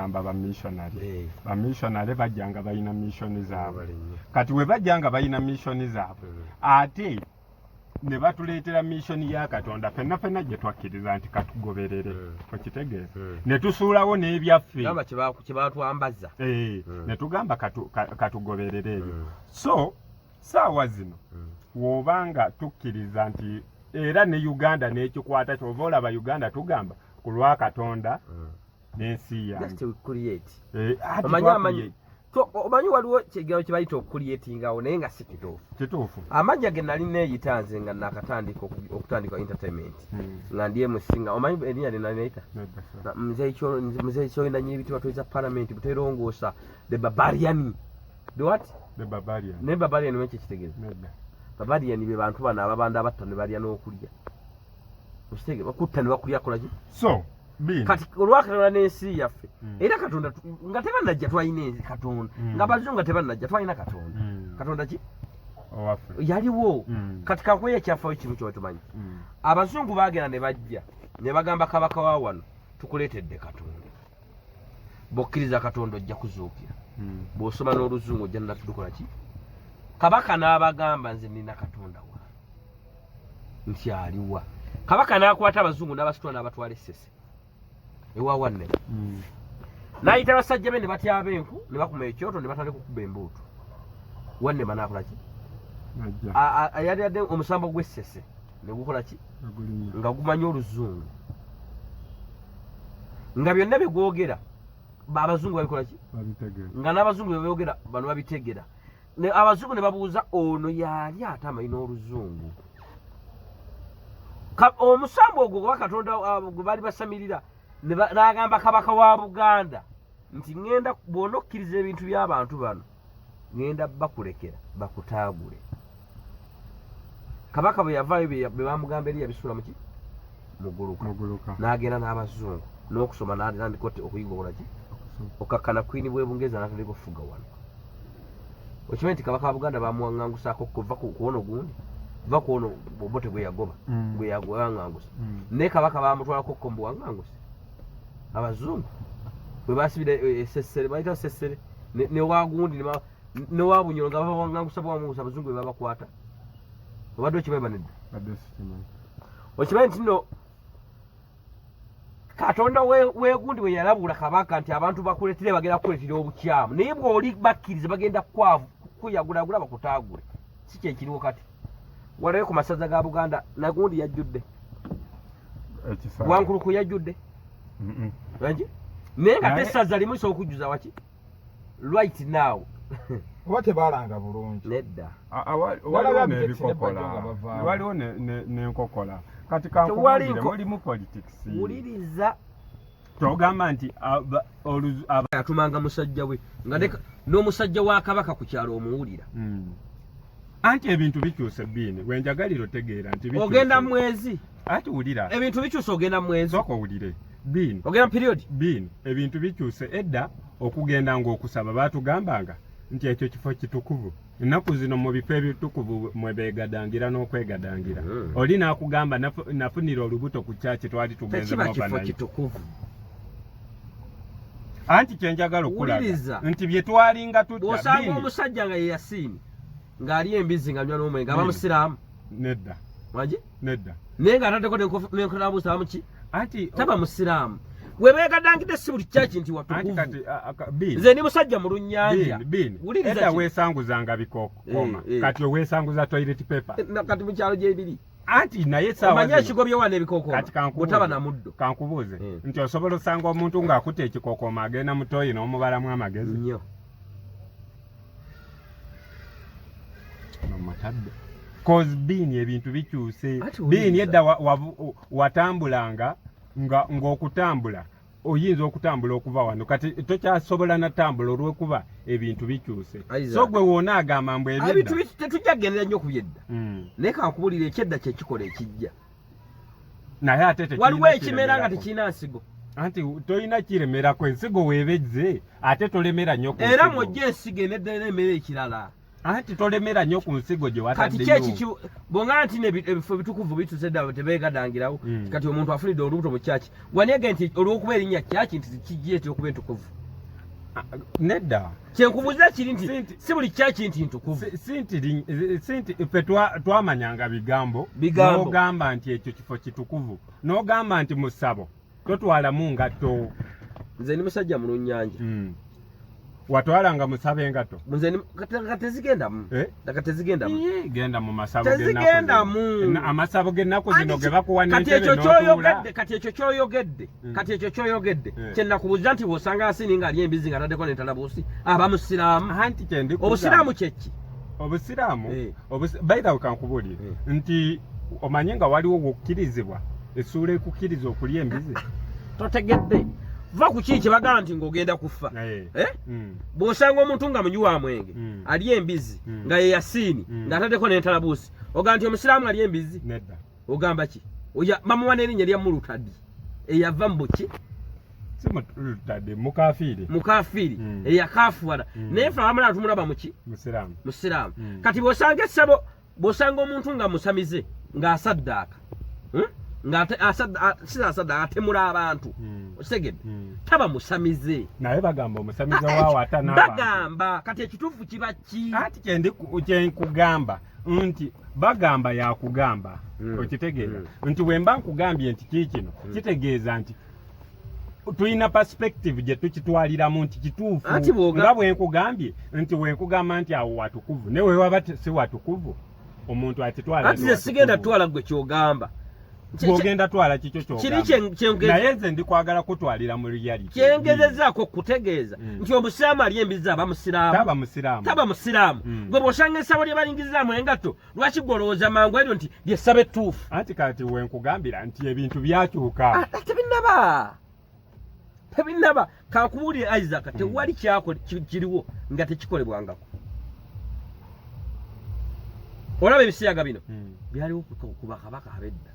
Amba ba missionary. Eh. Ba missionary bajja nga balina mission zaabwe. Webale nnyo. Kati we bajja nga balina mission zaabwe, ate ne batuleetera mission ya Katonda, fenna fenna gye twakkiriza nti katugoberere. Okitegeera? Ne tusuulawo n'ebyaffe. Gamba kye batwambaza. Eh, ne tugamba katugoberere ebyo. So saawa zino w'obanga tukkiriza nti era ne Uganda n'ekikwata, kyova olaba Uganda tugamba ku lwa Katonda n'ensi yange. Just we create. Eh, ati Omanyi amanyi omanyi waliwo kigambo kye bayita okucreatingawo, naye nga si kituufu. Kituufu. Amannya ge nali neeyita nze nga nakatandika okutandika entertainment, nga ndi MC, nga omanyi erinnya lye nali neeyita? Nedda, sir. Muzeeyi Kyoyina nyini bitibwa tweza parliament buterongoosa, the barbarian, the what? The barbarian. Naye barbarian wekyo kitegeeza? Nedda. Barbarian be bantu bano ababanda abatta ne balya n'okulya. Okitegeera? Bakutta ne bakulya, kola ki? So Bini. Kati olwakatonda n'ensi yaffe, era Katonda nga tebannajja twalina ensi Katonda, nga bazungu nga tebannajja twalina Katonda. Katonda ki? Owaffe. Yaliwo. Kati kankuwa ekyafaayo kimu kyotumanyi. Abazungu baagenda ne bajja ne bagamba kabaka wa wano, tukuleetedde Katonda, bw'okkiriza Katonda ojja kuzuukira. Bw'osoma n'oluzungu ojja natudukola ki. Kabaka n'abagamba, nze nina Katonda wange nti aliwa. Kabaka n'akwata abazungu n'abasitula n'abatwala essese ewa wanne. N'ayita basajja be ne batyaba enku ne bakuma ekyoto ne batandika okukuba embuutu. Wanne banaakola ki? Najja. Yali adde omusambo gw'essese ne gukola ki? Agulinnya. Nga gumanyi oluzungu, nga byonna bye gwogera abazungu babikola ki? Babitegeera. Nga n'abazungu bye boogera bano babitegera. Ne abazungu ne babuuza, ono yaali ate amanyi n'oluzungu? Omusambo ogwo gwa Katonda gwe baali basamirira, n'agamba kabaka wa Buganda nti ŋŋenda, bw'ona okkiriza ebintu by'abantu bano, ŋŋenda bakulekera bakutaagule. Kabaka bwe yavaayo, bye bamugamba eri yabisuula muki? Muguluka. Muguluka. N'agenda n'abazungu n'okusoma, n'atandika okuyiga okola ki? Okakkana Queen bw'e Bungereza, n'atandika okufuga wano. Okimanyi nti kabaka wa Buganda bamuwaŋŋangusaako kuva ku ono gundi, va ku ono Obote gwe yagoba, gwe yawaŋŋangusa? Naye kabaka bamutwalako ko mu buwaŋŋanguse. Abazungu bwe basibira esessere, bayita sessere, ne wagundi ne wabunyoro, nga babawaŋŋangusa buwaŋŋangusa. Abazungu bwe babakwata, obadde okimanyi banedda? Badde sikimanyi. Okimanyi nti nno Katonda wegundi bwe yalabula kabaka nti abantu bakuletire, bagenda kukuletera obukyamu, naye bw'oli bakkiriza bagenda kwavu kuyagulagula bakutaagule. Si kyekiriwo kati? Walayo ku masaza ga Buganda, nagundi yajjudde. Ekisaawe. Wankuluku yajjudde. Langi naye nga tessaza limu lisobola okujjuza waki right now. Oba tebalanga bulungi? Nedda. Waliwo Nalaba n'ebikokola. nga bavaawo. Waliwo n'enkokola. Kati Tewali kankubuulire, mulimu politics. Wuliriza. Togamba nti Yatumanga musajja we nga n'omusajja wa kabaka ku kyalo omuwulira. Anti ebintu bikyuse, Biini, wenjagalira otegeera nti bikyuse. Ogenda mwezi. Anti wulira. Ebintu bikyuse, ogenda mwezi. Sooka owulire, Biini. Ogenda period. Biini, ebintu bikyuse. Edda okugenda ng'okusaba baatugambanga nti ekyo kifo kitukuvu. Ennaku zino mu bifo ebitukuvu mwe beegadangira n'okwegadangira. Oli n'akugamba, nafunira olubuto ku kyaki twali tugenze Tekiba kifo overnight." kitukuvu. Anti kyenjagala okulaga Wuliriza. nti bye twalinga tutya, Bw'osanga Biini, omusajja nga ye yasiini, ng'ali embizi, ng'anywa n'omwenge, aba Biini. musiraamu? Nedda. Wangi? Nedda. Naye ng'ataddeko n'enkolabuusa abamuki? Anti Taba musiraamu. We beegadangidde, si buli kyaki nti anti watukuvu. Kati Biini, Nze ndi musajja mu lunnyanja. Biini, Biini, Wuliriza edda kino. weesanguzanga bikokoma. Eh, eh. Kati oweesanguza toilet paper. Kati mu kyalo gyebiri. Anti naye saawa Omanyi zino ekigobye wano ebikookoma Kati kankubuuze. bw'otaba na muddo. Kankubuuze, nti osobola osanga omuntu ng'akutta ekikokoma agenda mu toyi n'omubalamu amagezi? Nnyo. Omutadde, cause Biini, ebintu bikyuse. Ati wuliriza. Biini, edda watambulanga nga ng'okutambula oyinza okutambula okuva wano, kati tokyasobola natambula olw'okuba ebintu bikyuse. Isaac. So gwe woona agamba mbu Ebintu ebyedda tetujja kugendera nnyo ku byedda, naye kankubulira, ekyedda kyekikola ekijja. Naye ate tekirina Waliwo ekimera nga kiremerako. tekirina nsigo. Anti tolina kiremerako, ensigo weebezze, ate tolemera nnyo ku Era nsigo. mwojja ensigo enedda n'emmere ekirala. Anti tolemera nnyo ku nsigo gye Kati wataddeyo. Ki ekiki bwonga nti ebifo ebitukuvu bituse dda, tebeegadangirawo. Kati omuntu afunidde olubuto mu kyaki, wanege nti olw'okuba erinnya kyaki nti kigyetera okuba entukuvu? Ah, nedda. Kyenkubuuza kiri nti si buli kyaki nti ntukuvu. Si nti ffe twamanyanga bigambo. Bigambo. N'ogamba nti ekyo kifo kitukuvu, n'ogamba nti mu ssabo totwalamu ngatto. Nze ndi musajja mulunnyanja. Watwalanga musaba engatto? Nze kati tezigendamu. Eh? Kati tezigendamu. Ii, genda mu masabo g'ennaku zino. Tezigendamu. Amasabo g'ennaku zino Anti ge bakuwa kati n'entebe ekyo n'otuula. kyoyogedde, kati ekyo kyoyogedde, kati ekyo kyoyogedde, kyenakubuuza nti bw'osanga asini ng'ali embizi nga ataddeko n'entalabuusi, aba musiraamu? Anti kye ndi kugamba. Obusiraamu kyeki? Obusiraamu, by the way, kankubuulire nti omanye nga waliwo wokkirizibwa essuula ekukkiriza okulya embizi. Totegedde. Va ku kii kyebagamba nti ng'ogenda kufa. Eh? Bw'osanga omuntu nga munywi wa mwenge, alya embizi, nga ye yasiini, ng'ataddeko n'entalabuusi, ogamba nti omusiraamu alya embizi? Nedda. Ogamba ki? Oya bamuwa n'erinnya lya mulutadi eyava mu buki. Si mulutadi, mukafiiri. Mukafiiri, eyakafuwala. Naye ffe abamulaba tumulaba muki? Musiraamu. Musiraamu. Kati bw'osanga essabo, bw'osanga omuntu nga musamize ng'asaddaaka, Nga si asaddaaka, atemula abantu, okitegedde? Taba musamize. Naye bagamba omusamize waawo ata n'abantu. Bagamba. Kati ekituufu kiba ki? Ati kyenkugamba nti bagamba yakugamba, okitegeera? Nti bwe mba nkugambye nti kiikino, kitegeeza nti tulina perspective gye tukitwaliramu nti kituufu. Anti Nga bwe nkugambye nti wenkugamba nti awo watukuvu, ne wewaba si watukuvu, omuntu akitwala Anti nti nze sigenda watukuvu. twala gwe kyogamba. Bw'ogenda twala kikyo Kiri kyogamba, naye nze ndikwagala kutwalira mu reality. Kyengezezaako okutegeeza nti omusiraamu ali embizi aba musiraamu? Taba musiraamu. Taba musiraamu. Gwe bw'osanga essabo lye balingizaamu engatto, lwaki gwe olowooza mangu eryo nti lyessabo ettuufu? Anti kati wenkugambira nti ebintu byakyuka. Ah, tebinnaba, tebinnaba. Kankubuulire, Isaac, tewali kiriwo nga tekikolebwangako. Olaba ebisiyaga bino byaliwo ku bakabaka ab'edda.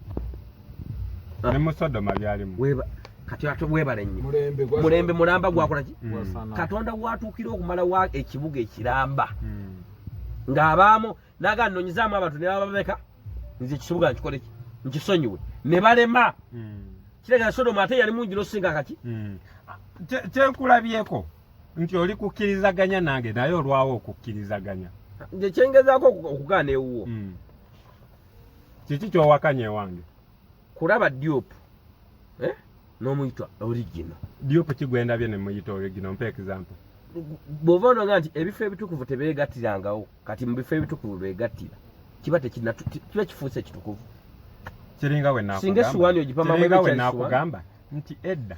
Ne mu Sodoma byalimu. Kati ate weebale nnyo. Mulembe Mulembe mulamba gwakola ki? Gwasana. Katonda watuukira okumalawo ekibuga ekiramba, ng'abaamu naga nnonyezaamu abantu ne babameka, nze ekibuga nkikole ki, nkisonyiwe, ne balema. Kitegeeza Sodoma ate yali mungi n'osinga kaki. Kyenkulabyeko nti oli kukkirizaganya nange, naye olwawo okukkirizaganya. Nze kyengezaako okugaana ewuwo, Kiki kyowakanya ewange? Kulaba dupe, eh? N'omuyita original. Dupe kigwendabye ne muyita original? Mpa example. Bw'ova onoga nti ebifo ebitukuvu tebeegattirangawo, kati mu bifo ebitukuvu beegattira, kiba kiba kifuuse kitukuvu. Kiringa we Singa essuwaani ogipamamu kiringa we ebyali essuwaani. nakugamba nti edda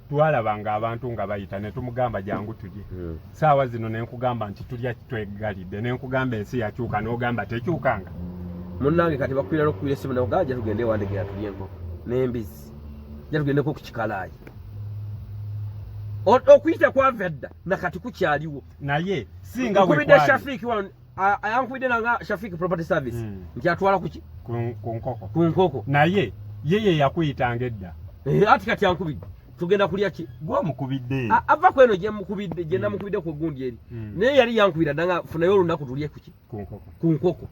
twalabanga abantu nga bayita ne tumugamba jangu tulye. Saawa zino nenkugamba nti tulya twegalidde, nenkugamba ensi yakyuka, n'ogamba tekyukanga. Munnange, kati bakwira n'okukubira essimu nakugaa, ja tugende ewandegera tulye enkoko n'embizi, ja tugendeko ku kikalaayi. Okuyita kwava dda nakati kukyaliwo. Naye singa we Nkubidde kwali Shafiki wano, ayankubidde nanga Shafiki Property Service, nti atwala kuki? Ku nkoko. Ku nkoko. Naye ye yakuyitanga edda. Eh, ati kati ankubidde, tugenda kulya ki? Gwomukubidde. Ava kweno gye mukubidde, gye namukubidde ku gundi eri. Naye yali yankubira dda nga funayo olunaku tulye kuki? Ku nkoko. Ku nkoko.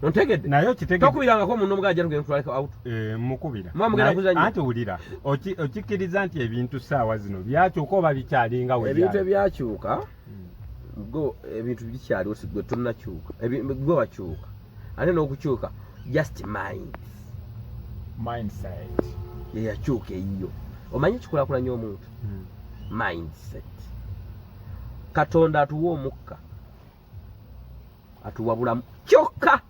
Ontegedde? Naye okitegedde. Tokubirangako munno omugaa, jja tugende tutwaleko out? Eh, mukubira. Muba mugenda kuzannya? Anti wulira, okikkiriza nti ebintu saawa zino byakyuka oba bikyalinga we Ebintu byali? ebyakyuka, go ebintu bikyaliwo, si gwe tonnakyuka. Gwe wakyuka, ate n'okukyuka just mind. Mindset. Yeyakyuka eyiyo. Omanyi ekikulakulanya omuntu? Mindset. Katonda atuwa omukka, atuwa bulamu kyokka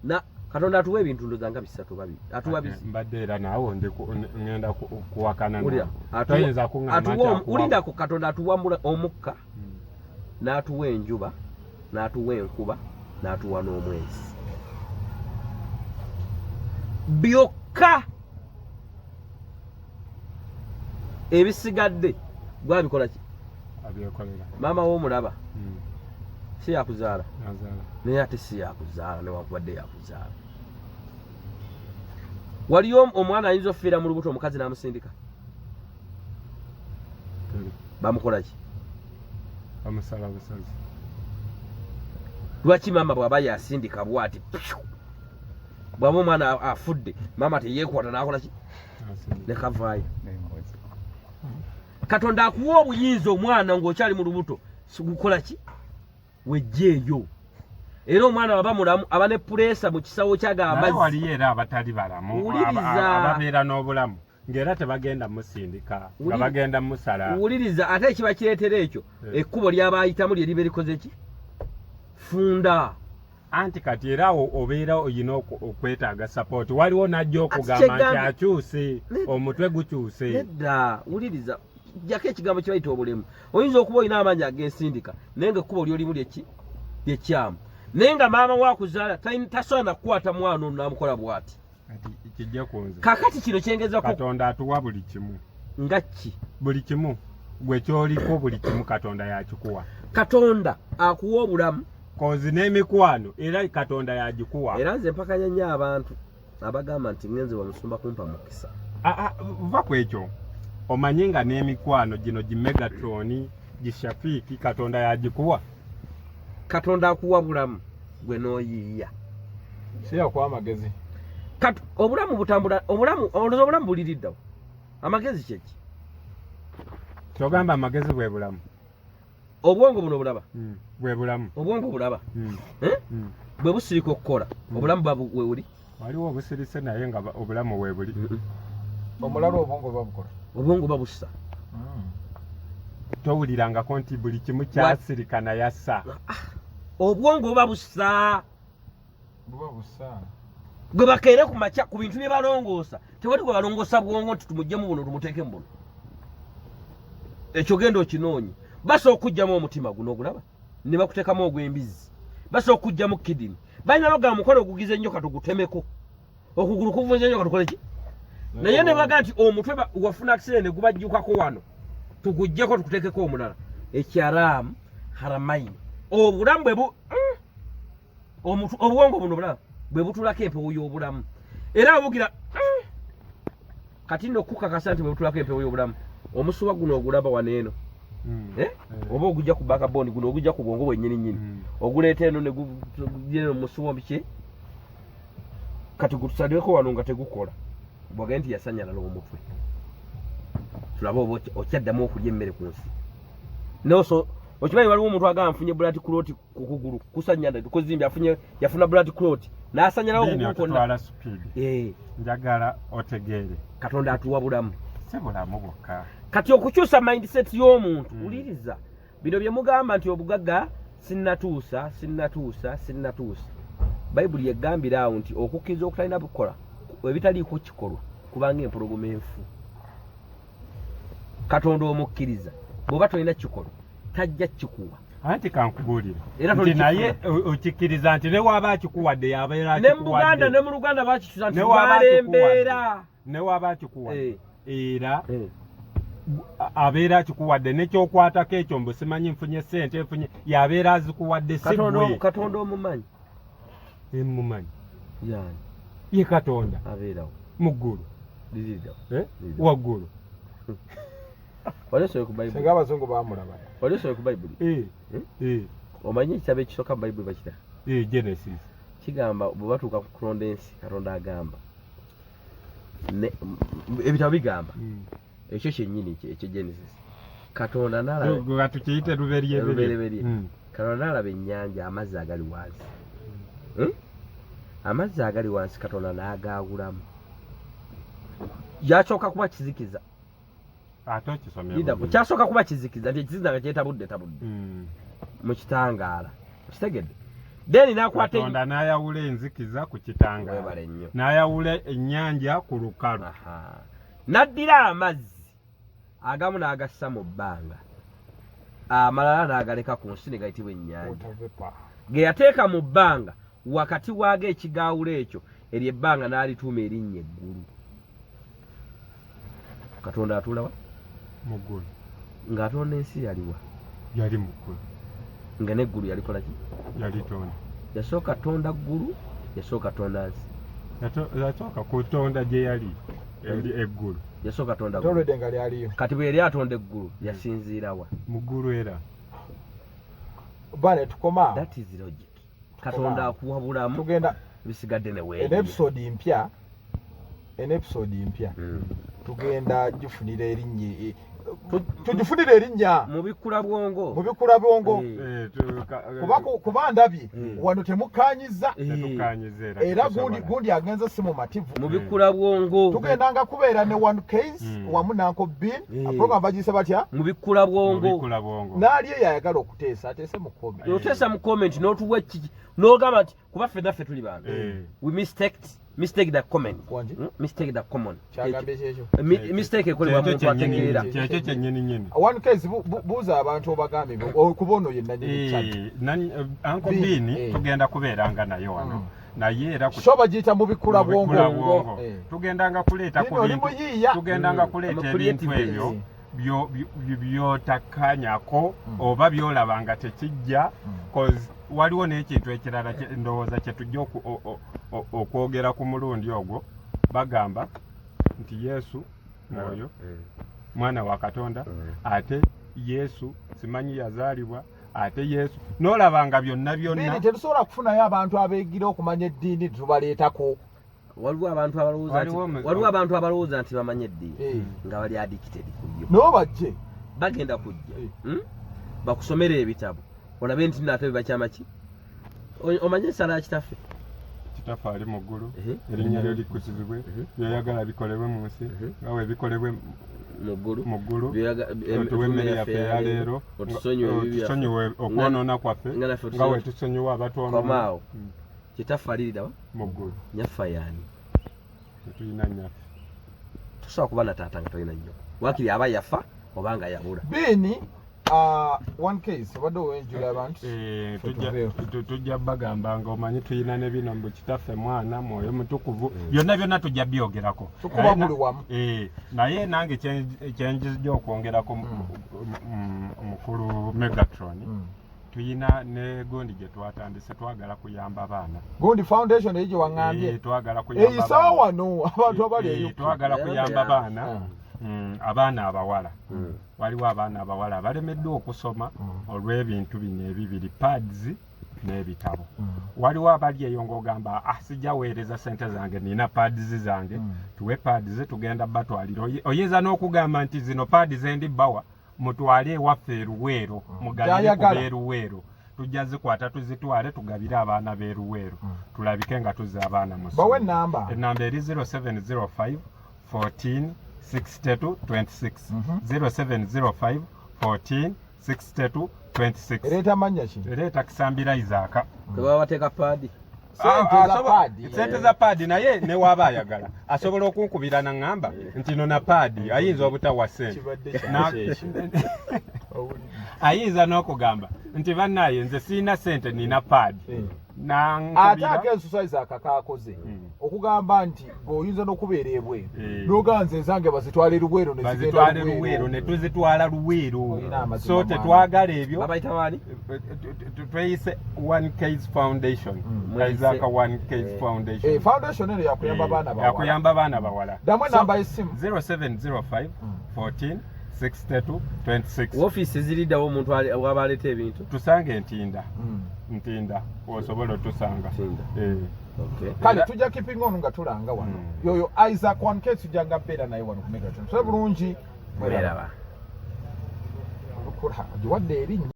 na Katonda atuwa ebintu ndoza nga bisatu babi atuwa bisi. Mbadde era naawe ndi ngenda kuwakana Wulira, naawe. Toyinza kuŋŋamba nti wulindako. Katonda atuwa omukka, n'atuwa enjuba, n'atuwa enkuba, n'atuwa n'omwezi, byokka. Ebisigadde gwabikola ki? Abyekolera. Maama w'omulaba, si yakuzaala? Azaala. Naye ate si yakuzaala, newankubadde yakuzaala. Waliyo omwana ayinza okufiira mu lubuto, omukazi n'amusindika? Bamukola ki? Bamusala busazi. Lwaki maama bw'aba yasindika bwati, bw'aba omwana afudde, maama teyeekwata n'akola ki ne kavaayo? Katonda akuwa obuyinza omwana ng'okyali mu lubuto, gukola ki? Wejjeeyo. Era omwana waba mulamu aba ne puleesa mu kisawo kyaga amazzi. Waliyo era abatali balamu ababeera n'obulamu ng'era tebagenda musindika, nga bagenda musala. Wuliriza, ate ekiba kireetera ekyo, ekkubo ly'abayitamu lye liba erikoze ki? Funda. Anti kati era awo obeera olina okwetaaga sapooti. Waliwo n'ajja okugamba nti akyuse omutwe gukyuse. Nedda, wuliriza, jjako ekigambo kye bayita obulemu. Oyinza okuba olina amaanyi ag'ensindika, naye nga ekkubo lyolimu lyeki lyekyamu, naye nga maama wakuzaala tasobola nakukwata mwana ono n'amukola bw'ati. Kijja kunze. Kakati kino kyengezako. Katonda atuwa buli kimu. Nga ki? Buli kimu gwe kyoliko, buli kimu Katonda yakikuwa. Katonda akuwa obulamu kozi n'emikwano, era Katonda yagikuwa. Era nze mpakanya nnyo abantu abagamba nti ngenze wamusumba kumpa mukisa. Va ku ekyo, omanye nga n'emikwano gino gi Megatron, gi Shafiiki, Katonda yagikuwa. Katonda akuwa bulamu, gwe n'oyiiya. Si yakuwa amagezi. Kati obulamu butambula, obulamu olowooza obulamu buliriddawo amagezi kyeki? Kyogamba amagezi bwe bulamu. Obwongo buno bulaba. Bwe bulamu. Obwongo bulaba. Eh? Bwe busirika okukola, obulamu buba wewuli. Waliwo obusirise naye nga obulamu webuli. Omulalu obwongo babukola. Obwongo babussa. Towulirangako nti buli kimu kyasirika naye assa. Obwongo buba bussa. Buba bussa. Gwe bakeere ku makya ku bintu bye balongoosa, tewali gwe balongoosa bwongo nti tumuggyemu buno tumuteeke mu buno. Ekyo genda okinoonye. Basobola okuggyamu omutima guno ogulaba ne bakuteekamu ogw'embizzi, basobola okuggyamu kidini, balina bagamba omukono ogugize ennyo katugutemeko, okugulu kuvunze nnyo katukole ki, naye ne baga nti omutwe wafuna accident ne gubajjukako wano, tuguggyeko tukuteekeko omulala. Ekyaraamu haramaini, obulamu bwe bu obwongo buno bulaba bwe butulako empewo y'obulamu, era bugira kati nno kukakasa nti bwe butulako empewo y'obulamu, omusuwa guno ogulaba wano eno, oba ogujja ku backbone guno ogujja ku bwongo bwennyini nnyini, oguleeta eno ne gugenda omusuwa biki, kati gutusalireko wano nga tegukola, bwagende nti yasanyalala omutwe, tulabe oba okyaddamu okulya emmere ku nsi. Noso okimanyi waliwo omuntu agamba nfunye blood clot ku kugulu, kusanyala kuzimbye, afunye yafuna blood clot n'asanyalawo okugulu kwonna. Njagala otegeere Katonda atuwa bulamu, si bulamu bwokka. Kati okukyusa mindset y'omuntu, wuliriza bino bye mugamba nti obugagga sinnatuusa, sinnatuusa, sinnatuusa. Bayibuli egambira awo nti okukkiriza okutalina bukola ebitaliiko kikolwa kubanga empologoma enfu. Katonda omukkiriza bw'oba tolina kikolwa tajja kikuwa. Anti kankubuulire nti naye okikkiriza nti ne waaba akikuwadde yabeera ne mu Buganda ne mu Luganda bakituza nti balembeera ne waaba akikuwadde era abeera akikuwadde nekyokwatako ekyo mbu simanyi nfunye ssente nfunye, yabeera azikuwadde si gwe. Katonda omumanyi? Emumanyi yani ye Katonda abeerawo mu ggulu waggulu. Wali osomye ku Bayibuli? Singa abazungu bamulaba. Wali osomye ku Bayibuli? Omanyi ekitabo ekisooka mu Bayibuli bakita? Genesis. Kigamba bwe batuuka ku kulonda ensi, Katonda agamba ebitabo bigamba ekyo kyennyini ekyo Genesis. Katonda n'alaba tukiyite luberyeberye. Katonda n'alaba ennyanja amazzi agali wansi. Amazzi agali wansi Katonda n'agaawulamu. Yasooka kuba kizikiza. Ate okisomye. Kyasooka kuba kizikiza nti ekizikiza nga kyetabudde tabudde mu kitangaala. Okitegedde? Then n'akwata Katonda n'ayawula enzikiza ku kitangaala. N'ayawula ennyanja ku lukalu. N'addira amazzi agamu n'agassa mu bbanga, amalala n'agaleka ku nsi ne gayitibwa ennyanja. Ge yateeka mu bbanga wakati waago ekigaawula ekyo, eryo ebbanga n'alituuma erinnya eggulu. Katonda atuula wa? Mu ggulu. Ng'atonda ensi yaliwa? Yali mu ggulu. Nga n'eggulu yalikola ki? Yalitonda. Yasooka tonda ggulu, yasooka tonda nsi. Yasooka kutonda gye yali eggulu. Yasooka tonda ggulu. Nga lyaliyo. Kati bwe yali atonda eggulu yasinziira wa? Mu ggulu era. Bane tukoma. That is logic. Katonda akuwa bulamu. Tugenda bisigadde ne weeyiya. En episode mpya. En episode mpya. Tugenda gifunira erinnya e, tugifunire erinnya mubikula bwongo mubikula bwongo eh. Eh, kuba ndabye wano temukkanyiza eh. era gundi gundi agenze si mumativu mubikula bwongo tugendanga kubeera ne one case wamu nanko bin program bagiyise batya mubikula bwongo n'ali eyo ayagala okuteesa ateese mu comment oteesa mu comment n'otuwa kiki n'ogamba nti kuba ffe naffe tuli bantu we mistake the comment Mistake the common. Kyagambye kyekyo. Mistake ekolebwa muntu ategeera. Kyekyo kyennyini nyini. One case, buuza abantu obagambe kuba ono ye nannyini chat. Uncle Bin tugenda kubeeranga naye wano naye era so bagiyita mubikula bwongo. Tugendanga kuleeta ku bintu, tugendanga kuleeta ebintu ebyo byotakkanyako oba byolaba nga tekijja, cause waliwo n'ekintu ekirala ndowooza kye tujja okwogera ku mulundi ogwo. Bagamba nti Yesu mwoyo, mwana wa Katonda, ate Yesu simanyi yazaalibwa, ate Yesu n'olaba nga byonna byonna Tetusobola kufunayo abantu abeegira okumanya eddiini tubaleetako. Waliwo abantu abalowooza nti waliwo abantu abalowooza nti bamanyi eddiini nga bali addicted ku yo. Nabo bajje. Bagenda kujja Bakusomera ebitabo olabe nti nate bebakyama ki. Omanye ensala ya Kitaffe? Kitaffe ali mu ggulu, erinnya lyo likusizibwe, byoyagala bikolebwe mu nsi nga bwe bikolebwe mu ggulu. Mu ggulu. Otuwe emmere yaffe eya leero, otusonyiwe okwonoona kwaffe nga bwe tusonyiwa abatwonoona. Komaawo. Kitaffe alirirawa? Mu ggulu. Nyaffe yaani? Tetulina nyaffe. Tosobola kuba na taata nga tolina nnyoko, wakiri aba yafa oba nga yabula. Biini, one case obadde owenjula abantu. Eh, tujja bagamba nga omanyi tuyina ne bino mbu Kitaffe, Mwana, Mwoyo Mutukuvu, byonna byonna tujja byogerako. Tukuba buli wamu. Eh, naye nange kyenjija okwongerako, mukulu Megatron, tuyina ne gundi gye twatandise, twagala kuyamba baana. Gundi foundation eyo gye waŋŋambye? Eh, twagala kuyamba Eyisawo baana. wano abantu abali Eh, eyo. Twagala kuyamba baana, abaana abawala. Waliwo abaana abawala abalemeddwa okusoma olw'ebintu bino ebibiri, pads n'ebitabo. Waliwo abali eyo ng'ogamba, ah, sijja weereza sente zange, nina pads zange, tuwe pads, tugenda batwalira. Oyinza n'okugamba nti zino pads endi bawa, mutwale ewaffe eruweero, mugabire ku Gy'ayagala. b'eruweero. Tujja zikwata tuzitwale tugabire abaana b'eruweero, tulabike nga tuzza abaana mu Bawe ssomero. Enamba. Enamba eri 0705 14 62 26, 0705 14 62 26. Ereeta mannya ki? Ereeta Kisambira Isaaka. Tebaba bateeka paadi. Sente za paadi. Sente za paadi, naye newaaba ayagala asobola okunkubira naŋŋamba nti no na paadi ayinza obutawa sente. Kibadde kyaki ekyo? Ayinza n'okugamba nti bannaye nze siina sente, nina paadi. Ate Nankubira. Akensusa Isaaka kakoze okugamba nti gweoyinza n'okubeera ebweru n'ogamba nze ezange bazitwale Luweero ne zigenda. Bazitwale Luweero ne tuzitwala Luweero. Olina amazima, So mwana. tetwagala ebyo. Babayita baani? Tweyise One Case Foundation. Mweyise- Isaac One Case Foundation. Eh, foundation eno yakuyamba baana bawala. Yakuyamba baana bawala. Ddamu enamba y'essimu. 0705 14 62 26. Woofiisi ziriddawo omuntu waba aleeta ebintu? Tusange Ntinda. Ntinda osobola otusanga. Ntinda. Eh. Okay. Kale tujja keeping on nga tulanga wano. Yoyo Isaac One Case, tujja nga beera naye wano ku Megatron. So bulungi. Mweraba. Giwadde erinnya.